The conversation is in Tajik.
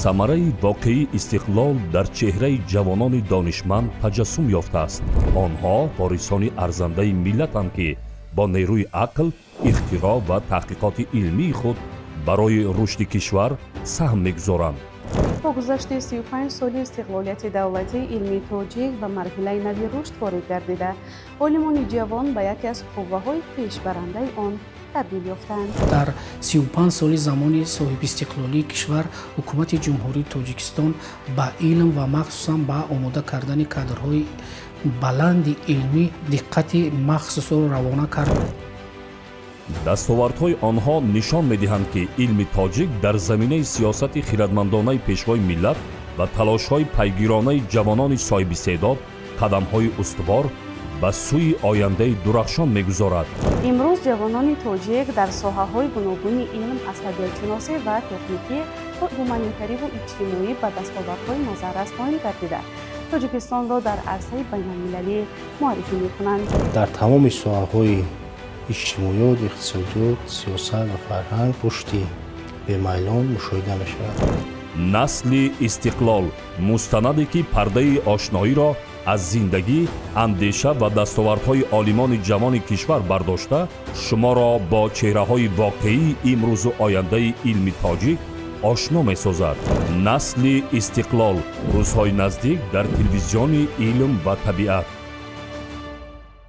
Самараи воқеии истиқлол дар чеҳраи ҷавонони донишманд таҷассум ёфтааст. Онҳо ворисони арзандаи миллатанд, ки бо нерӯи ақл, ихтироъ ва таҳқиқоти илмии худ барои рушди кишвар саҳм мегузоранд. Бо гузашти 35 соли истиқлолияти давлатӣ илми тоҷик ба марҳилаи нави рушд ворид гардида, олимони ҷавон ба яке аз қувваҳои пешбарандаи он табдил ёфтанд. Дар 35 соли замони соҳибистиқлолии кишвар Ҳукумати Ҷумҳурии Тоҷикистон ба илм ва махсусан ба омода кардани кадрҳои баланди илмӣ диққати махсусро равона кард. Дастовардҳои онҳо нишон медиҳанд, ки илми тоҷик дар заминаи сиёсати хирадмандонаи Пешвои миллат ва талошҳои пайгиронаи ҷавонони соҳибистеъдод қадамҳои устувор ба сӯи ояндаи дурахшон мегузорад. Имрӯз ҷавонони тоҷик дар соҳаҳои гуногуни илм, аз табиатшиносӣ ва техникӣ то гуманитариву иҷтимоӣ, ба дастовардҳои назаррас ноил гардида, Тоҷикистонро дар арсаи байналмилалӣ муаррифӣ мекунанд. Дар тамоми соҳаҳои иҷтимоиёт, иқтисодиёт, сиёсат ва фарҳанг рушди бемайлон мушоҳида мешавад. «Насли истиқлол» — мустанаде, ки пардаи ошноиро аз зиндагӣ, андеша ва дастовардҳои олимони ҷавони кишвар бардошта, шуморо бо чеҳраҳои воқеии имрӯзу ояндаи илми тоҷик ошно месозад. «Насли истиқлол» рӯзҳои наздик дар телевизиони «Илм ва табиат».